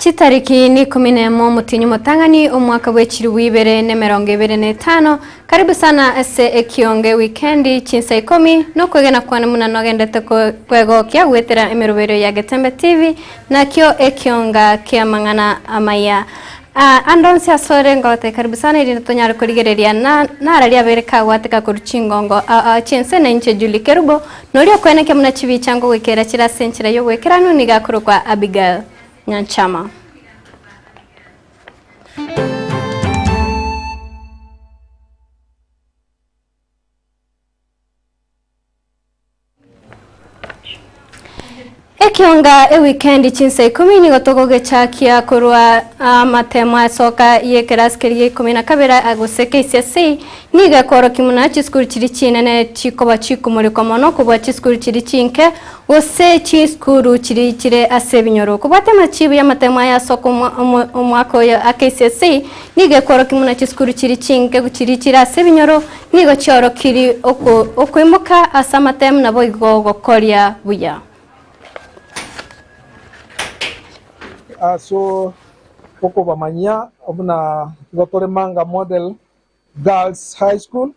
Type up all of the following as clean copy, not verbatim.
Chitariki n'ikomi nemo omotienyi omotang'ani omwaka bwe chilifu ibere na emerongo ebere na etano. Karibu sana ase ekionge wikendi chinsa ikomi nokwegena kwane buna nogendete kwegokia goetera emeroberio ya Getembe TV nakio ekionga kiamang'ana amaya. Ande onsi asore ngogotebi karibu sana erinde tonyare korigereria na nararia abere kagwateka korwa chingongo chiense na inche Julie Kerubo noria okwenekia buna chibicha ngogoikera chire ase enchera y'ogoekeranu nigo akorokwa Abigail. Nyanchama. Ekionga ewikendi chinsa ikomi nigo togogechakia korwa amatemo asoka y'ekerasi keria gia ikomi na kabere gose KCSE nigo ekworokia buna chisukuru chiria chinene chikoba chikomorikwa mono kobua chisukuru chiria chinke Gose chisukuru chiria chire ase ebinyoro. Kobwatia amachibu y'amatemo aya ase omwaka oyo a KCSE, nigo ekworokia buna chisukuru chiria chinke chiria chire ase ebinyoro nigo chiorokiri okoimoka ase amatemo naboigo gokoria buya. Ase okobamanyia buna igo tore Manga Model Girls High School,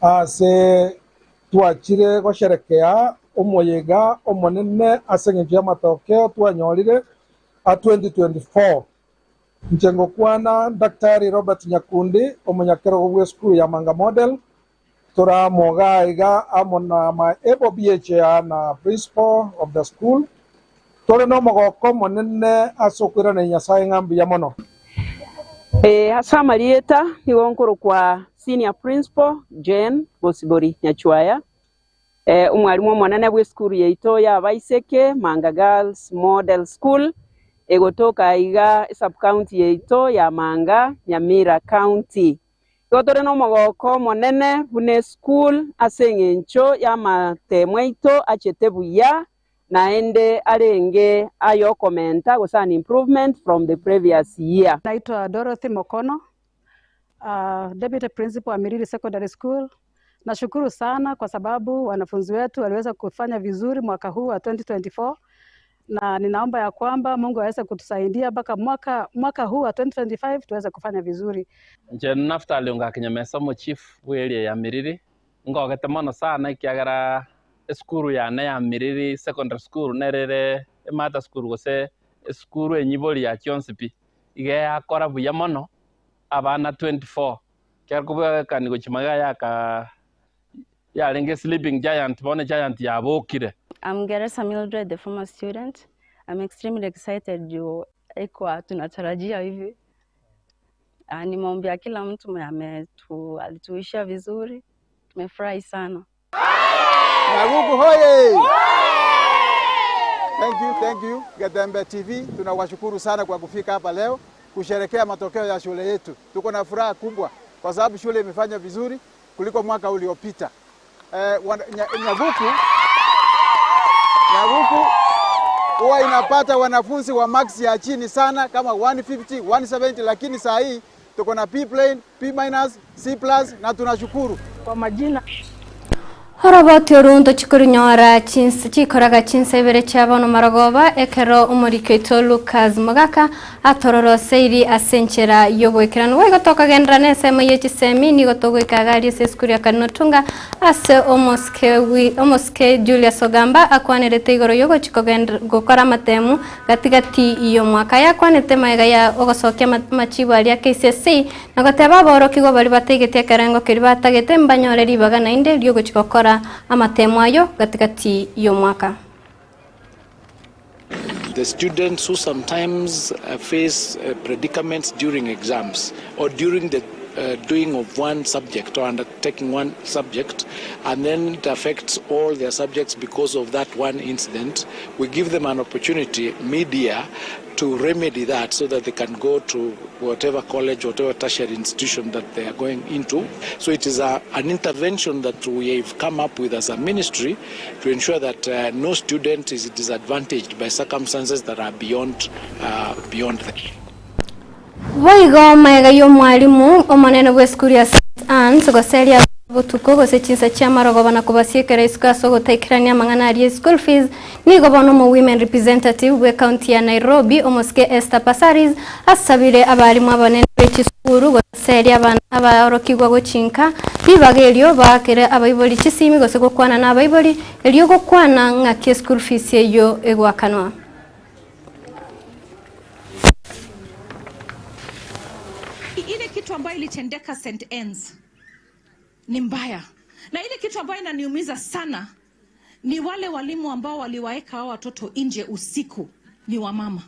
aase twachire gosherekea omoyega omonene ase engencho y'amatokeo twanyorire a 2024. Inche ngokwana Daktari Robert Nyakundi, omonyakerogo bw'esukuru ya Manga Model, tore amo iga iga amo na my able BHA na principal of the school, tore nomogoko omonene ase okoiraneria Nyasae ng'a mbuya mono. Ee, ase amarieta nigo nkorokwa Senior Principal Jane Bosibori Nyachuaya, omwalimu omonene bw'esukuru yaito y'abaiseke Manga Girls Model School, egotoka aiga esub-county yaito ya Manga, Nyamira County. Igo tore nomogoko omonene buna esukuru ase eng'encho y'amatemo aito achete buya, naende arenge ay'okomenta gose an improvement from the previous year. Naitwa Dorothy Mokono, Deputy Principal wa Miriri Secondary School. Nashukuru sana kwa sababu wanafunzi wetu waliweza kufanya vizuri mwaka huu wa 2024 na ninaomba ya kwamba Mungu aweze kutusaidia mpaka mwaka, mwaka huu wa 2025 tuweze kufanya vizuri. Inche Naftali ongakinyamesa omochief bw'eria ya Miriri, Ngogete mono sana ekiagera esukuru yane ya Miriri Secondary School nere ere emata school gose esukuru enyibori ya chionsi pi, iga yakora buya mono abana 24 ekero kobwekani gochia magega yaka yarenge sleeping giant bono egiant yabokire. I'm Geresa Mildred, the former student. I'm extremely excited juu haikuwa tunatarajia hivi. Ah, ni maombi ya kila mtu mwenye ametu alituishia vizuri. Tumefurahi sana. Nyaguku hoye! Thank you, thank you Getembe TV, tunawashukuru sana kwa kufika hapa leo kusherekea matokeo ya shule yetu. Tuko na furaha kubwa kwa sababu shule imefanya vizuri kuliko mwaka uliopita. Eh, Nyaguku Nyaguku huwa inapata wanafunzi wa max ya chini sana kama 150, 170, lakini saa hii tuko na P plain, P minus, C plus na tunashukuru. Kwa majina Oroboti oru ntochie korunyora chinsa chikoraga chinsa ibere chia bono marogoba, ekero omoriki oito Lucas Mogaka atororoseiri ase enchera y'oboikeranu. Boigo tokagenderera nensemo ye chisemi, nigo togoika iga aria ase esukuru ya Karinotunga ase omosike omosike Julius Ogamba akwanerete igoro y'ogochia kogender gokora amatemu gati gati y'omwaka. Aya akwanete magega ya ogosokia amachibu aria KCSE Na goteba aborokigwa baria bataigeti ekerengo keria batagete mbanyore ribaga naende riogochia gokora amatemo ayio gati-gati y'omwaka. The students who sometimes face predicaments during exams or during the doing of one subject or undertaking one subject and then it affects all their subjects because of that one incident, we give them an opportunity mid-year to remedy that so that they can go to whatever college, whatever tertiary institution that they are going into. So it is a, an intervention that we have come up with as a ministry to ensure that uh, no student is disadvantaged by circumstances that are beyond, uh, beyond them. Boigo magega y'omwalimu omonene bw'esukuru ya St Anne's goseria. Botuko gose chinsa chi'amarogoba na kobasiekera isiko ase ogotaikerania amang'ana aria school fees, nigo bono omo women representative bw'ecounty ya Nairobi omosike Esther Passaris asabire abalimu abanene be chisukuru goseria abana abaorokigwa gochinka ribaga erio baakere abaibori chisimi gose gokwana na abaibori erio gokwana ng'aki eschool fees eyio egoakanwa. Ile kitu ambayo ilitendeka St. Anne's ni mbaya, na ile kitu ambayo inaniumiza sana ni wale walimu ambao waliwaeka hao watoto nje usiku ni wamama.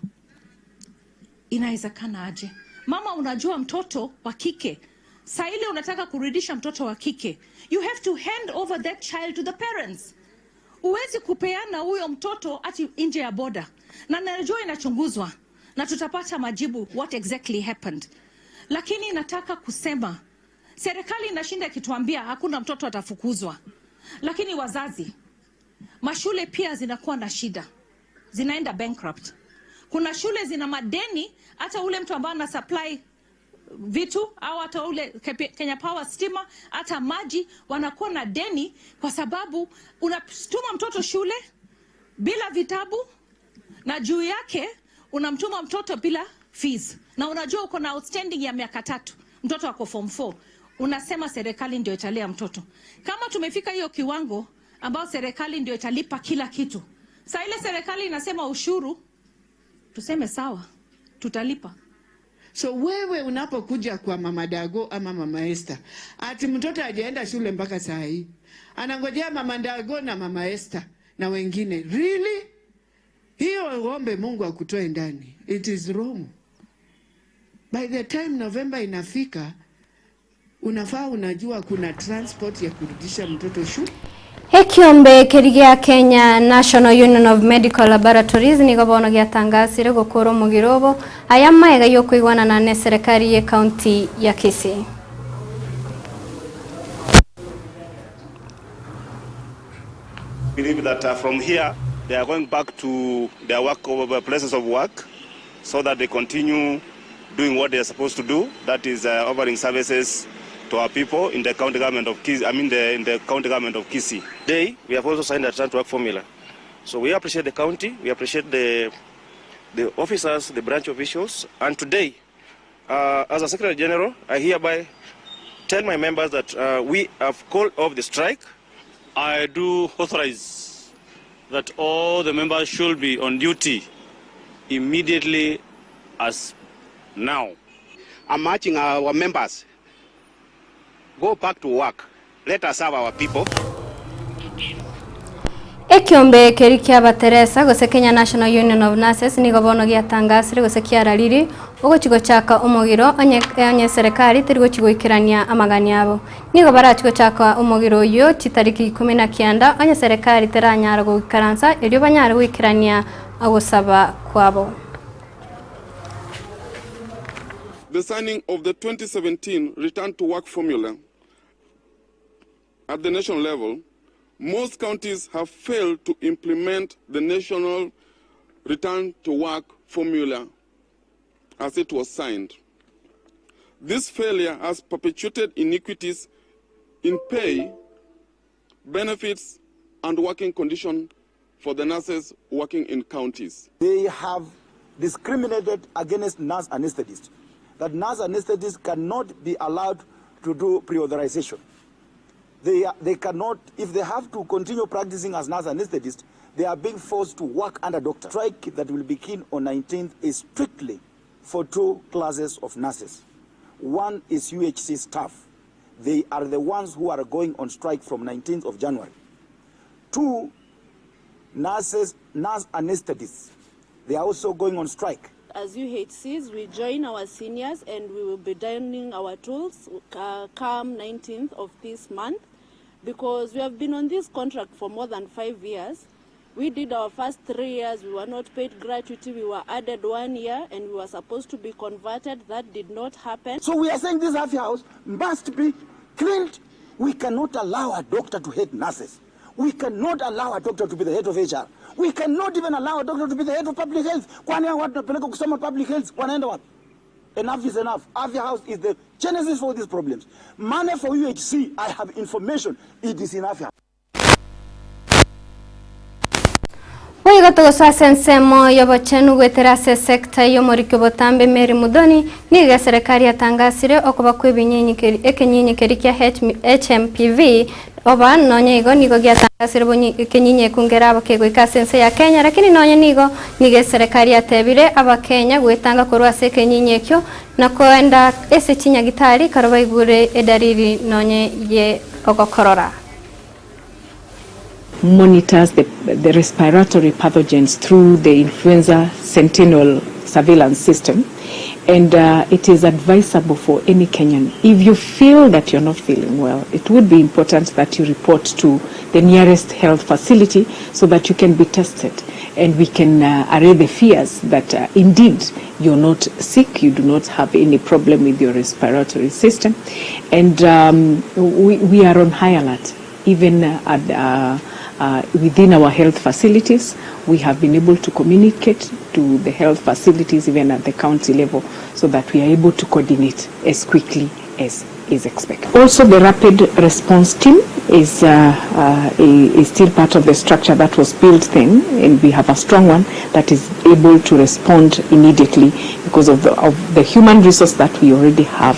Inawezekana aje? Mama, unajua mtoto wa kike saa ile unataka kurudisha mtoto wa kike, you have to hand over that child to the parents. Huwezi kupeana huyo mtoto ati nje ya boda, na najua inachunguzwa na tutapata majibu what exactly happened, lakini nataka kusema serikali inashinda ikituambia hakuna mtoto atafukuzwa, lakini wazazi, mashule pia zinakuwa na shida, zinaenda bankrupt. Kuna shule zina madeni, hata ule mtu ambaye ana supply vitu au hata ule Kenya Power stima hata maji wanakuwa na deni, kwa sababu unatuma mtoto shule bila vitabu na juu yake unamtuma mtoto bila fees, na unajua uko na outstanding ya miaka tatu, mtoto ako form 4, unasema serikali ndio italea mtoto. Kama tumefika hiyo kiwango ambao serikali ndio italipa kila kitu, saa ile serikali inasema ushuru, tuseme sawa, tutalipa. So wewe unapokuja kwa mama Dago ama mama Esther, ati mtoto hajaenda shule mpaka saa hii, anangojea mama Dago na mama Esther na wengine. Really? Hiyo uombe Mungu akutoe ndani. It is wrong. By the time November inafika, unafaa unajua kuna transport ya kurudisha mtoto shule. Ekiombe keri gia Kenya National Union of Medical Laboratories nigo bono giatangasire gokora omogiro obo aya amaega yokoigwanana na eserekari ye county ya Kisii. Believe that from here they are going back to their work places of work so that they continue doing what they are supposed to do, that is uh, offering services to our people in the county government of Kisii, I mean the, in the county government of Kisii. Today, we have also signed a return to work formula. So we appreciate the county, we appreciate the, the officers, the branch officials, and today, uh, as a Secretary General, I hereby tell my members that uh, we have called off the strike. I do authorize that all the members should be on duty immediately as now. I'm urging our members, go back to work. Let us serve our people. Ekiombe keria kia Abateresa gose Kenya National Union of Nurses nigo bono giatangasire gose kiarariri ogochi gochaka omogiro onye onye serikali teri gochi goikerania amagani abo. Nigo barachi gochaka omogiro oyio chitariki ikomi na kianda onye serikali teranyara goikaransa erio banyare goikerania agosaba kwabo. The signing of the 2017 Return to Work formula at the national level, most counties have failed to implement the national return to work formula as it was signed. This failure has perpetuated inequities in pay, benefits, and working conditions for the nurses working in counties. They have discriminated against nurse anesthetists, that nurse anesthetists cannot be allowed to do pre-authorization. They, they cannot, if they have to continue practicing as nurse anesthetists, they are being forced to work under doctor. Strike that will begin on 19th is strictly for two classes of nurses. One is UHC staff. They are the ones who are going on strike from 19th of January. Two, nurses, nurse anesthetists. They are also going on strike. As UHCs, we join our seniors and we will be donning our tools come 19th of this month, because we have been on this contract for more than 5 years. We did our first 3 years, we were not paid gratuity, we were added 1 year and we were supposed to be converted. That did not happen. So we are saying this Afya House must be cleaned. We cannot allow a doctor to hate nurses. We cannot allow a doctor to be the head of HR. We cannot even allow a doctor to be the head of public health. Kwani hao watu tunapeleka kusoma public health wanaenda wapi? Enough is enough. Afia House is the genesis for these problems. Money for UHC, I have information, it is in Afia. Boigo togosoa ase ensemo y'obochenu goetera ase esecta y'omoriki obotambe Mary Muthoni, nigo eserekari yatangasire okoba kw'ebinyinyi ekenyinyi keria kia HMPV oba nonya igo nigo giatangasire bonyi ekenyinyi eku nkeraba kegoika ase ense ya Kenya lakini nonya nigo nigo eserekari yatebire abakenya goetanga korwa ase ekenyinyi ekio na koenda ase chinyagitari karo baigure edariri nonye ye ogokorora. Monitors the, the respiratory pathogens through the influenza sentinel surveillance system. And uh, it is advisable for any Kenyan, if you feel that you're not feeling well, it would be important that you report to the nearest health facility so that you can be tested and we can uh, array the fears that uh, indeed you're not sick, you do not have any problem with your respiratory system. And um, we, we are on high alert even at, uh, uh, within our health facilities. We have been able to communicate to the health facilities, even at the county level, so that we are able to coordinate as quickly as is expected. Also, the rapid response team is, uh, uh, is still part of the structure that was built then, and we have a strong one that is able to respond immediately because of the, of the human resource that we already have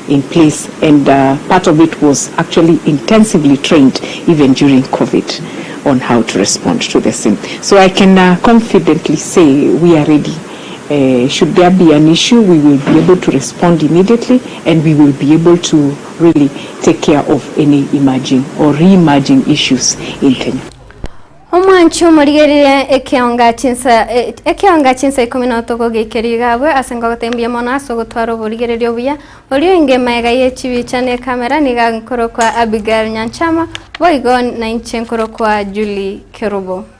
in place and uh, part of it was actually intensively trained even during COVID on how to respond to the same. So I can uh, confidently say we are ready. Uh, should there be an issue, we will be able to respond immediately and we will be able to really take care of any emerging or re-emerging issues in Kenya. Omwanchi omorigereria ekeonga chinsa ekeonga chinsa ikomi na otogo geikeria iga abwe ase ngogote mbuya mono ase ogotwara oborigereria obuya oria oinge maega ye chibicha ne ekamera niga nkorokwa Abigail Nyanchama boigo nainche nkorokwa Julie Kerubo.